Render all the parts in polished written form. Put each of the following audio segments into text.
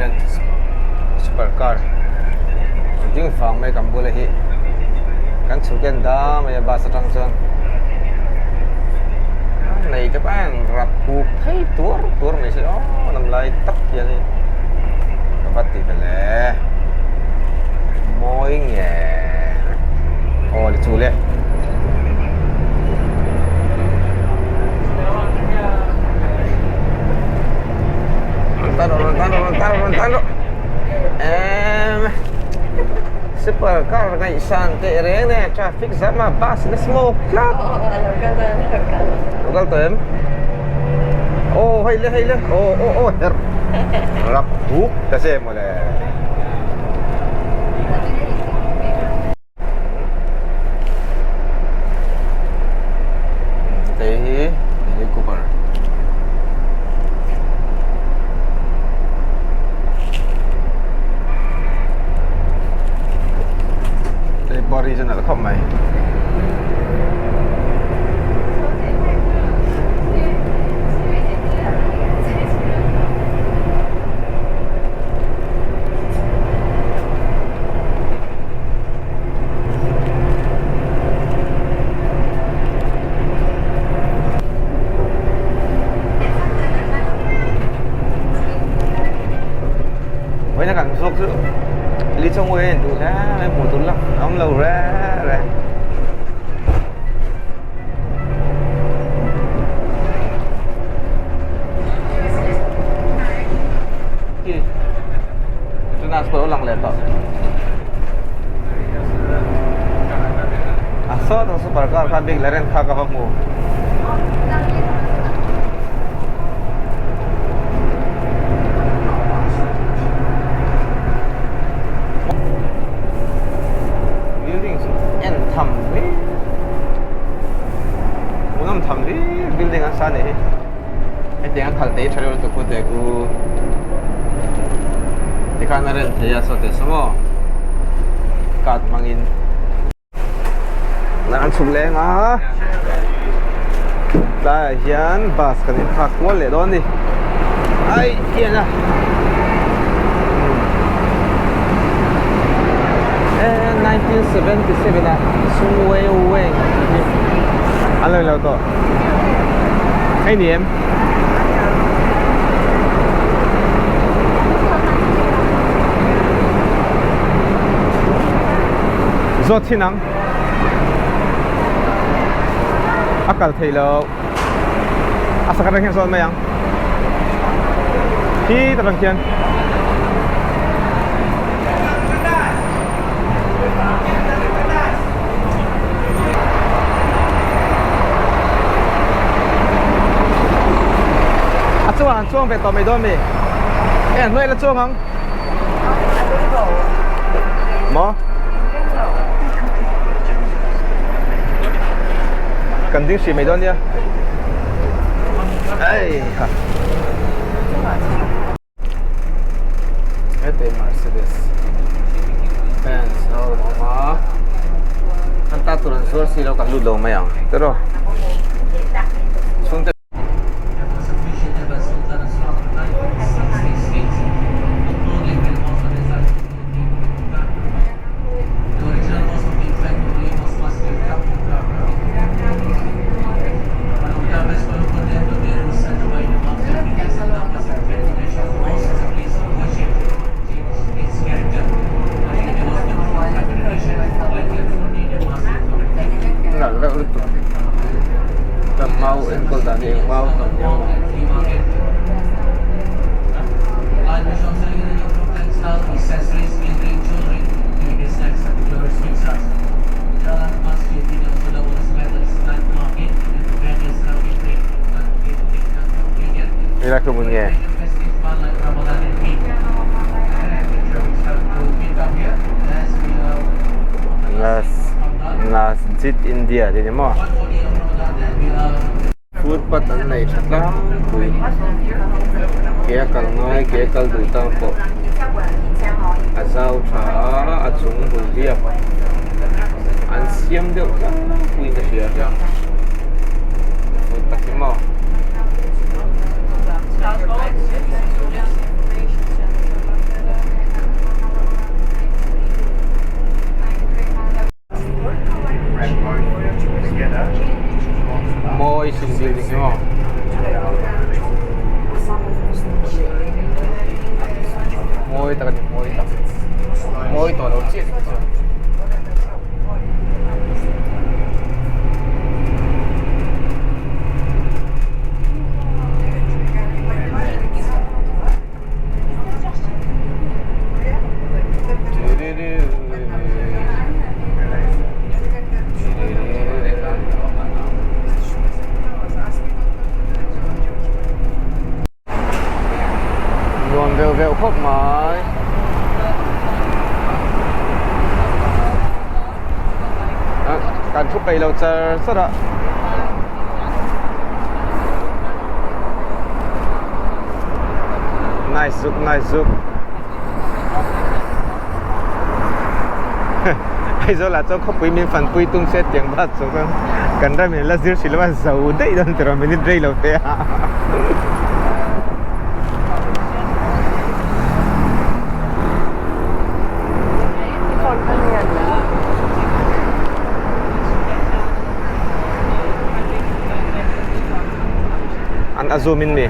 rent super car ding vang mai kan bula hi kan chhuk en da mai a bus atang chuan a nei te pawh a in rap kuk phei tuar tuar mai se aw lam lai tak hianin ka va ti ve le mawi nge aw le chu le. Tan rawh tan rawh tan rawh tan rawh em super car ngaihsan teh reng e traffic jam a bus in a smoke tlat lo kal tawh em aw hei le hei le aw aw aw herh rap huk ta che mawle. Hei hi Mini Cooper hei pawh a regional khawp mai. Vawiin a kan zawk chu Lee Chong Wei a intuh hle mai hmuh tur la a awm lo reng reng. A sawtah super car kha bik la reng kha ka va hmu. Building chu en tham hle hmuhnawm tham hle building an sa a nih hi hetiang a khalh te hi tha deuh lutuk pawh teh ku tikhan a rem thei a saw teh saw maw card hmangin. An chhuk leng a tlaiah hian bus kan inphak kual leh dawn a ni ai hian a 1977 ah Sungwei Weng tih hi an lo inlo tawh hei ni em? Zawt thin ang a kal theih loh a sak atang hian zawt mai ang khi atang khian a chungah an chuang ve tawh mai dawn mi e an hnuai la chuang ang maw kan ding hrih mai dawn nia ei ha hete Mercedes Benz a rawn awm a an ta tur an zuar si lo kan lut lo mai ang tiraw chhungte Nalh reuh lutuk ka mau enkawl dan hi eng mau hnam nia maw. Helai hmun nge? Masjid India tih ni maw? Footpath an nei tha tlangpui ke a kal ngai ke a kal duh tan pawh a zau tha a a chung hul hliap an siam deuh tlangpuiin ka hria footpath hi maw. Mawi tak a ni, mawi tak. Mawi tawh lo chiah ni chuan. Nuam veuh veuh khawp mai. Kan thu peih lo char char a. Nice zuk nice zuk. Aizawl ah chuan khawpui min fanpui tum se tiang bak chu chuan kan ram in la zir hrih lo a zo daih dawn tiraw minute rei lo te a. An a zoom in mi.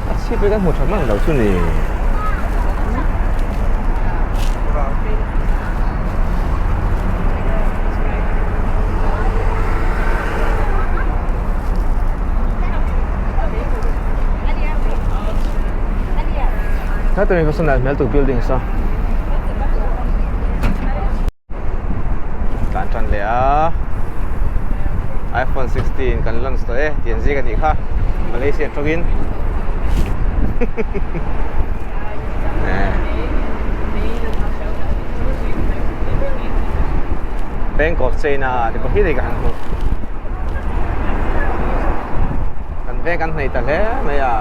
A chhip hi kan hmu tha hman lo chu ni. Heta mi sawn hmel tur building saw tlan tan leh a iphone 16 kan launch tawh e tih an ziak a nih kha Malaysia atangin Bank of China te pawh hi ka han hmu kan veng kan hnaih ta hle mai a.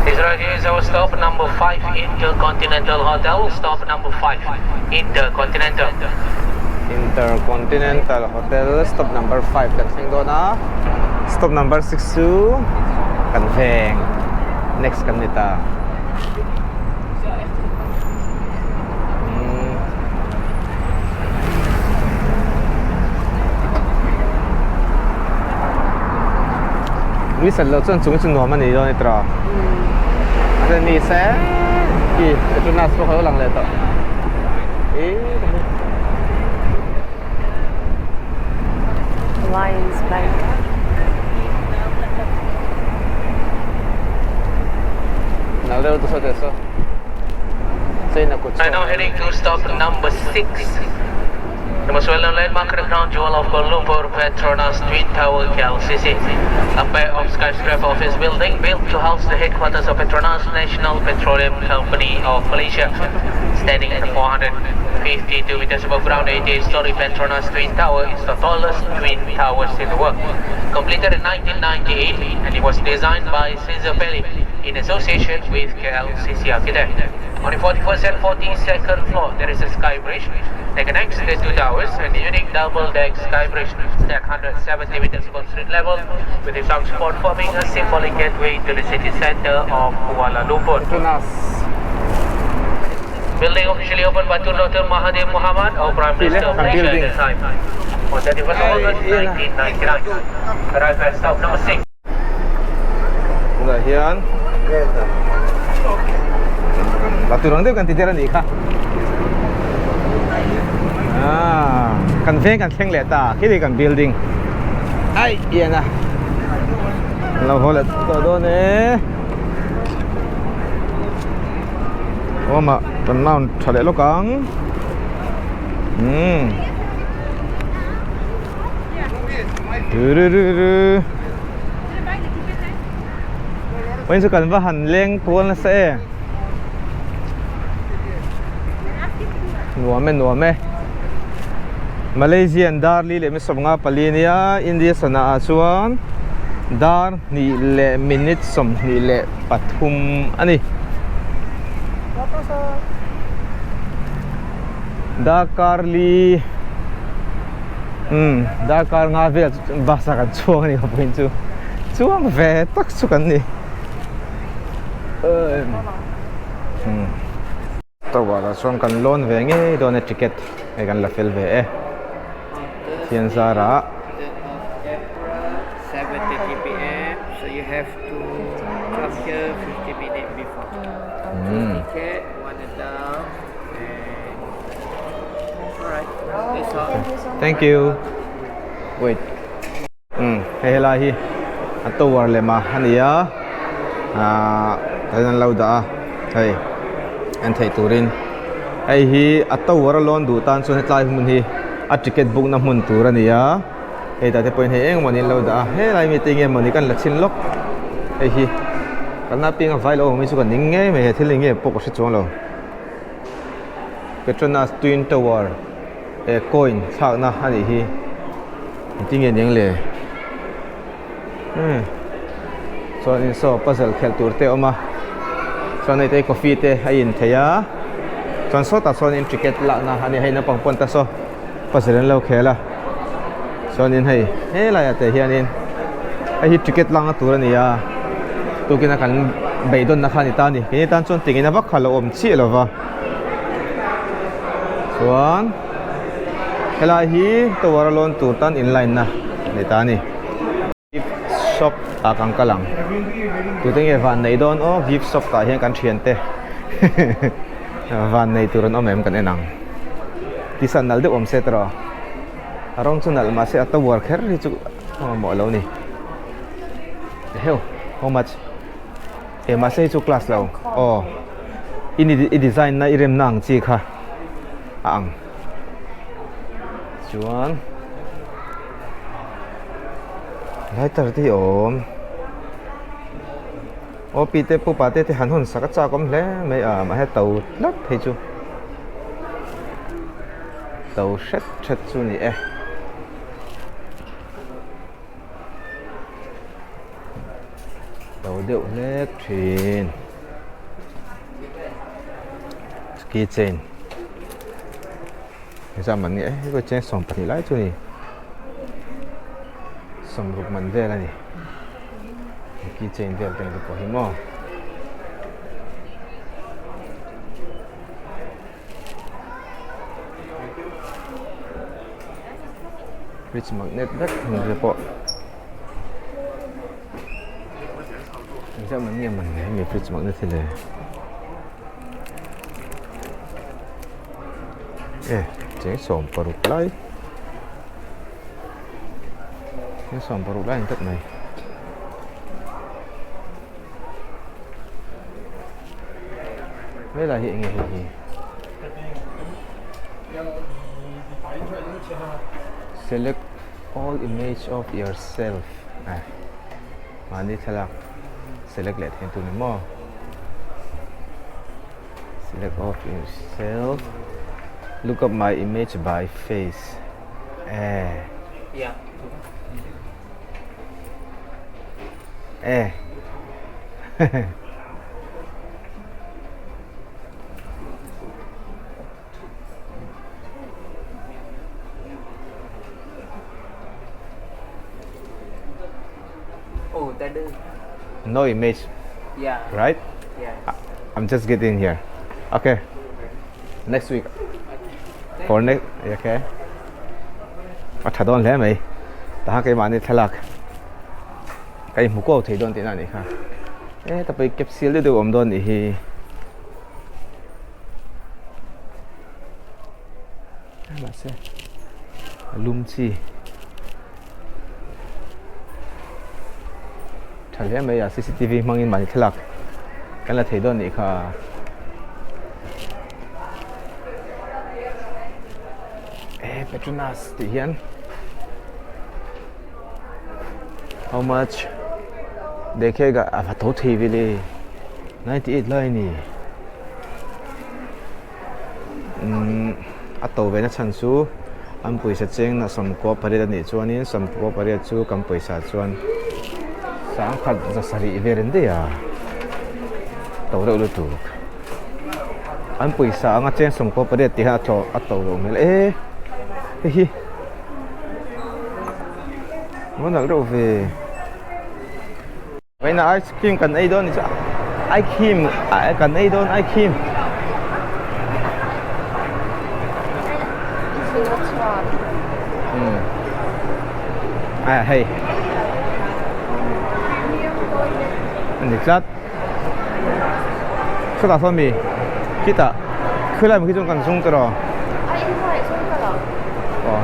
This right here is our stop number 5 Intercontinental Hotel stop number 5 Intercontinental Intercontinental Hotel stop number 5 kan thleng dawn a stop number 6 chu kan veng next kan ni ta Ni sat loh chuan chung chu nuam a ni dawn e tiraw a ni se ki Petronas pawh kha lo lang leh tawh Lions Bank. Nal deuh tu saw teh saw. Right now heading to stop number 6. The most well-known landmark the crown jewel of Kuala Lumpur, Petronas Twin Tower KLCC. A pair of skyscraper office building built to house the headquarters of Petronas National Petroleum Company of Malaysia. Standing at 452 meters above ground, the 88-story Petronas Twin Tower is the tallest twin towers in the world. Completed in 1998 and it was designed by Cesar Pelli in association with KLCC Architect. On the 41st and 42nd floor, there is a sky bridge that connects the two towers and the unique double-deck sky bridge stacked 170 meters above street level with its arch support forming a symbolic gateway to the city center of Kuala Lumpur. Building officially opened by Tun Dr. Mahathir Mohamad, our Prime Minister of Malaysia at the time, on 31st August 1999. Arrived at stop number 6. Tunah hian la tur ang deuh kan ti der a nih kha ah kan veng kan thleng leh ta khi kan building ai ian a lo haw leh tawh dawn e awma kan mount tha leh lawk ang umm Vawiin chu kan va han leng kual nasa e nuam e nuam e Malaysian dar li leh mi sawmnga pali ania India sana ah chuan dar hnih leh minute 23 a ni darkar li. Umm darkar nga vel bus ah kan chuang a ni vawiin chu chuang ve tak chu kan ni umm tower ah chuan kan lawn ve ngei dawn a ticket hei kan la fel ve e thian zarah. Thank you. Wait. Um, hei helai hi a tower lem a ani a. Ah, kan an lo dah a. Hei en theih turin hei hi a tower a lawn duh tan chuan hetlai hmun hi a ticket book na hmun tur ani a. Hei tah te pawhin hei eng mawni an lo dah a. Helai mi te nge mawni kan la chhin lawk. Hei hi kan apianga vai lo awm hi chu ka ning ngei mai he thil eng nge pawh ka hre chuang lo. Petronas Twin Tower eh coin thlakna a nih hi engtin nge niang le umm chuanin saw puzzle khelh tur te a awm a chuan hei te coffee te a in thei a chuan sawtah sawn ticket lakna a ni a hei naupang pawn ta saw puzzle an lo khel a chuanin hei helaiah te hianin hei hi ticket lakna tur a ni a tukin a kan beidawnna kha a ni ta a ni keini tan chuan tingin a vak kha a lo awm chiah lo va chuan helai hi tower a lawn tur tan in line na a ni ta a ni gift shop ah kan kal ang tute nge van nei dawn aw gift shop tah hian kan thiante van nei tur an awm em kan en ang. Tisa nalh deuh awm se tawh a rawng chu nalh mahse a tower kher hi chu a mamawh lo ni eheu how much eh mahse hei chu class lo aw i i design na i rem na ang chi kha a ang chuan lighter te hi awm. Aw pi te pu pa te te han hawn sak a chak awm hle mai a mahse to tlat phei chu to hret hret chu a ni e. To deuh hlek thin key chain engzah man nge hei cheng 12 lai chu a ni 60 man vel a ni. Key chain vel te pawh hi maw fridge magnet vek hmun te pawh engzah man nge man le hemi fridge magnet hi le e cheng 16 lai. Hei 16 lai a ni tawp mai. Helai hi eng nge hei hi? Select all image of yourself ah mahni thlalak select leh theih tur ni maw? Select of yourself look up my image by face. Eh. Yeah. Eh. Oh, that is. No image. Yeah. Right? Yeah. I'm just getting here. Okay. Next week. For next okay. A tha dawn hle mai. Taha keimahni thlalak ka inhmu kuau thei dawn tihna a nih kha. E ta pawh hi capsule deuh deuh a awm dawn nih hi. Mahse a lum chi. Tha hle mai a cctv hmangin mahni thlalak kan la thei dawn nih kha. Eh Petronas tih hian how much dekhega a va tho thei vele 98 lai a ni umm a to ve na chhan chu an pawisa cheng na 98 a nih chuanin 98 chu kan pawisa chuan sangkhat zasarih vel an daih a to reuh lutuk an pawisa anga cheng 98 tih hian a tlo a to loh hmel e hei hi. Va nalh reuh ve. Vawiinah ice cream kan ei dawn ni chu ice cream kan ei dawn ice cream. A hei a ni tlat sawtah sawn mi khitah khilai khi chuan kan zung tawh a aw.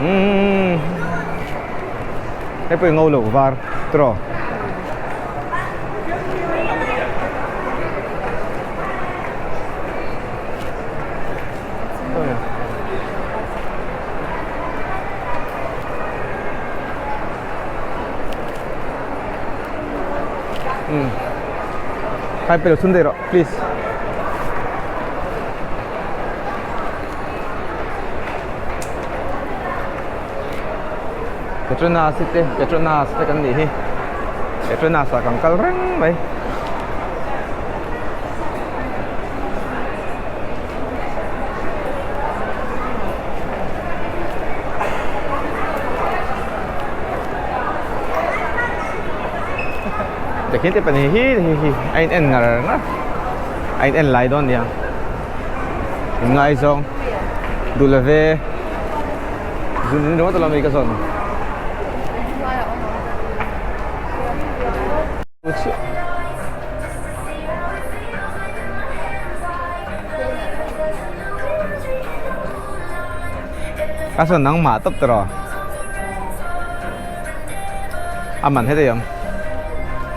Umm hei pawh hi ngo loh var tawh. Umm khai pe lo chhun daih rawh please. Petronas te Petronas te kan nih hi Petronas ah kan kal reng mai. Tikhian te pahnih hi hi hi a in en ngar ngar a in en lai dawn nia inngaizawng duh love zun in ringawt alawm hei ka zawn. Ka sawn nangmah tawp tawh rawh a man heti ang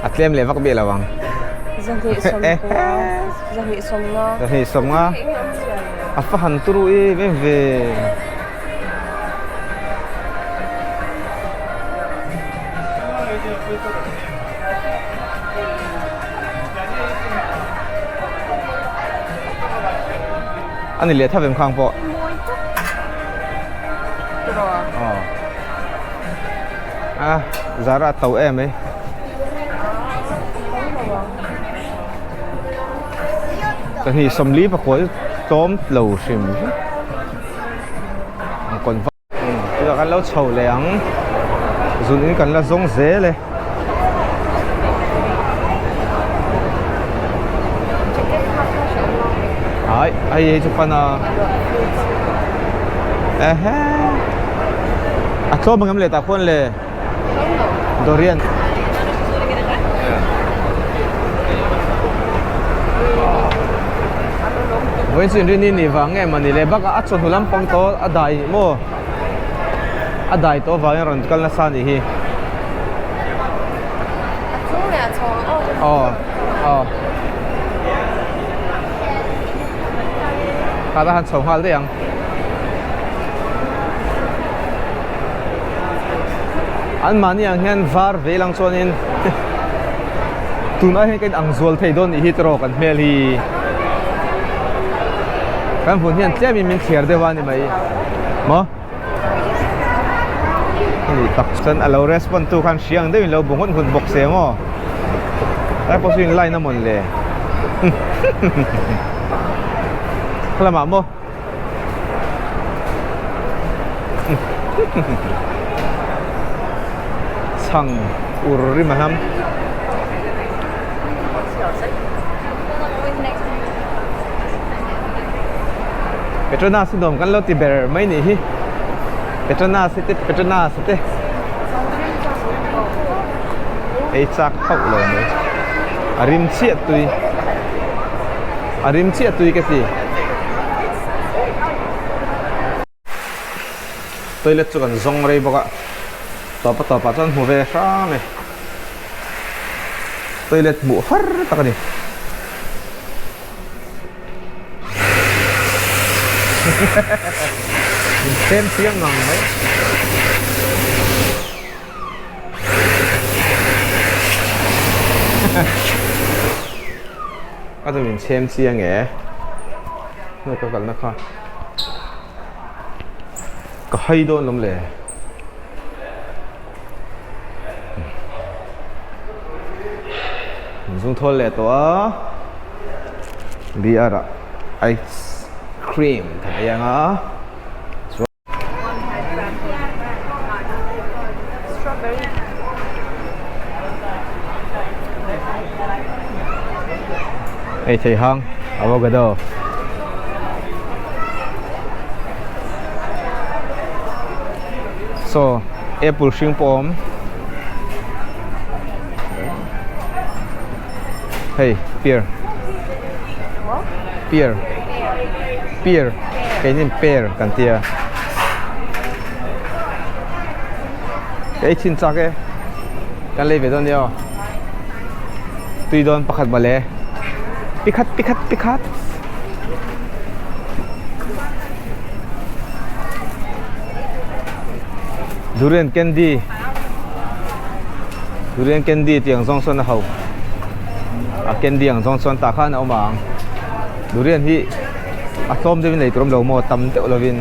a tlem leh vak bik lo ang zahnih sawmnga a fa han turu em em ve. A ni leh thavem khang pawh. Aw. A zara a to em mai. Pahnih sawmli pakua chu tlawm lo hrim hrim. An kawn. Chutah kan lo chho leh ang zun in kan la zawng zel e. Ai ai hei chu pan a ehe a tlawm ang em le tah khuan le dorian. Vawiin chu inrin hi nih vang nge mawni le bakah a chawhnu lampang tawh a dai maw a dai tawh avangin rawn kal nasa a nih hi aw aw tah han chho nghal daih ang. An mahni ang hian var ve lang chuanin tunah hian ka in ang zual thei dawn nih hi tawh kan hmel hi kan vun hian tlemin min thliar deuh a ni mai maw ani tak chuan a lo respond tu khan hriang deuhin lo bu nghut nghut bawk se maw tlai pawh chu in line a mawn le lamah maw. Chhang ur rim a hnam. Petronas hi nuam kan lo ti ber mai nih hi. Petronas hi te Petronas te. Ei chak hauh lo mai. A rim chiah tui. A rim chiah tui ka ti. Toilet chu kan zawng rei bawk a, tawpa tawpah chuan hmu ve hrang e. Toilet hmuh har tak a ni. Min thlem chiang ngang mai. A chu min chhem chiang e hei ka kalna kha ka hai dawn lawm le min zung thawl leh tawh a. BR ah ice cream kan ei ang a chuan Ei thei hang avocado. Saw apple hring pawh a awm hei pear pear pear keini pear kan tia ka ei chhin chak e kan lei ve dawn nia aw tui dawn pakhat mawle pikhat pikhat pikhat. Durian candy durian candy tih ang zawng sawn a ho a candy ang zawng chuan tah khan a awm ang durian hi a tlawm deuhin lei tur awm lo maw tam deuh lovin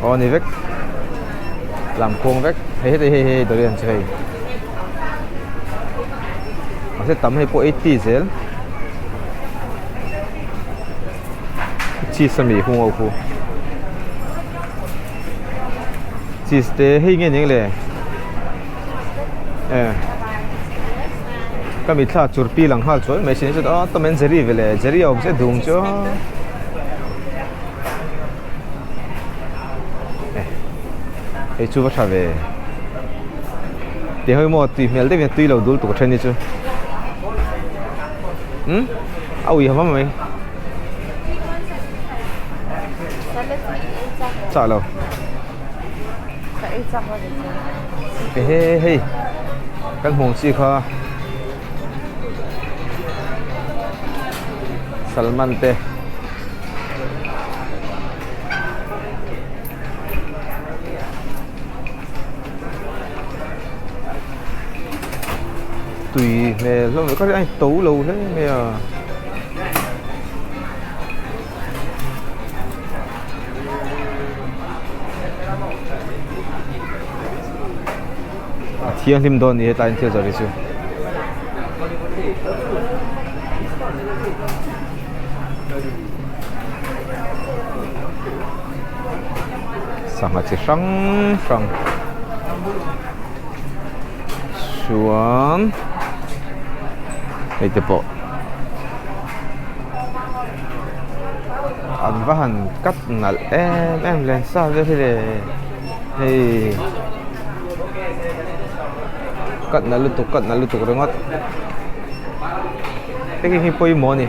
aw ni vek lam khuang vek hei heti hei hei durian chu hei mahse tam hei pawh 80 zel Cheese ami hung ho khu cheese te hei nge ning le e ka mitthla churpi lang nghal chuai mai sin chuan aw Tom and Jerry vele Jerry a awm se dum chu e hei chu va tha ve ti hawi maw tui hmel deuhin a tui lo dul tuk a then hi chu umm a ui hawm mai. Chah lo. Ehe hei kan hmuh ang chi kha Salman te. Tui hmel hlawm ve ka rin a to lo hle mai a. A thianghlim dawn a ni hetlai in thil zawrh hi chu. Sangha chi hrang hrang chuan hei te pawh an va han cut nalh em em len sa vel hi le hei cut nalh lutuk cut nalh lutuk ringawt hei hi pawimawh a ni.